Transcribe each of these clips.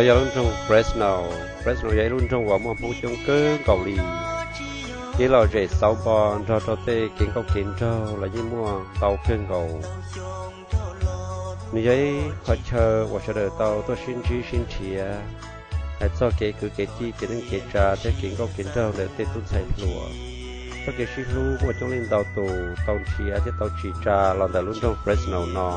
Yog lub nroog Fresno. Fresno yog ib lub nroog uas muaj Hmoob coob kawg nkaus li. Kev lom zem xauv npo nrog rau tej kev nkauj kev nraug los yeej muaj ntau kawg nkaus. Nws yog ib qhov chaw uas sawv daws tau tuaj sib ntsib sib nrhiav hais txog kev kwv kev tij, kev neej kev tsav thiab kev nkauj kev nraug ntawm tej tub ntxhais hluas. Txoj kev sib hlub muaj coob leej ntau tus tau nrhiav thiab tau tsim tsa los ntawm lub nroog Fresno no.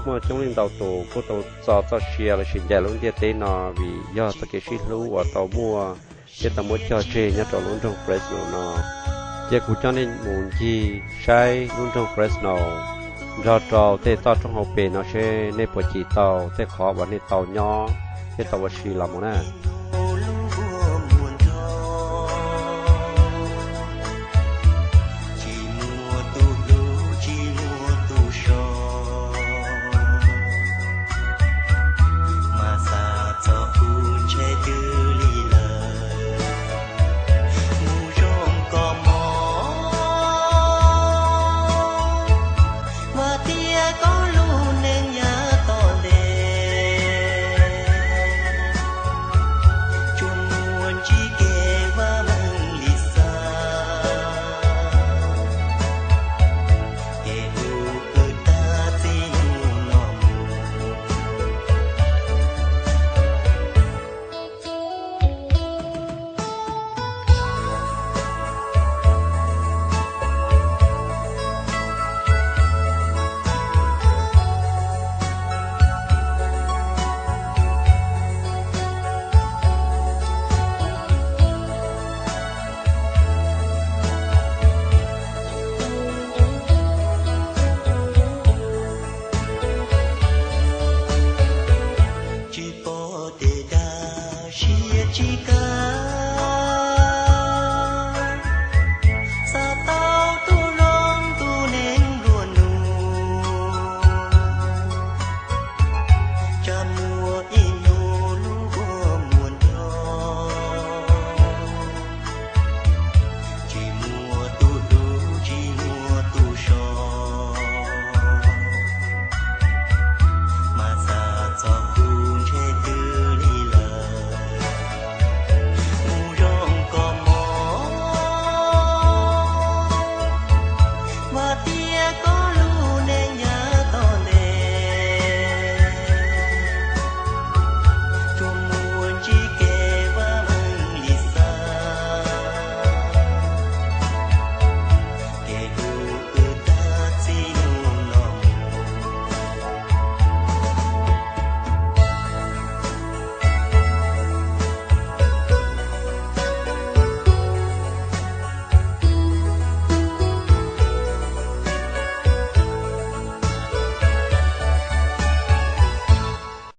Muaj coob leej ntau tus kuj tau txo txoj sia los sis ncaim lub ntiaj teb no vim yog txoj kev sib hlub uas tau muaj thiab tau muab cog tseg nyob rau lub nroog Fresno no. Cia kuv coj nej mus ncig saib lub nroog Fresno nrog rau tej toj roob hauv pes no seb nej puas cim tau tej qhov uas nej tau nyob thiab tau ua si los mus na.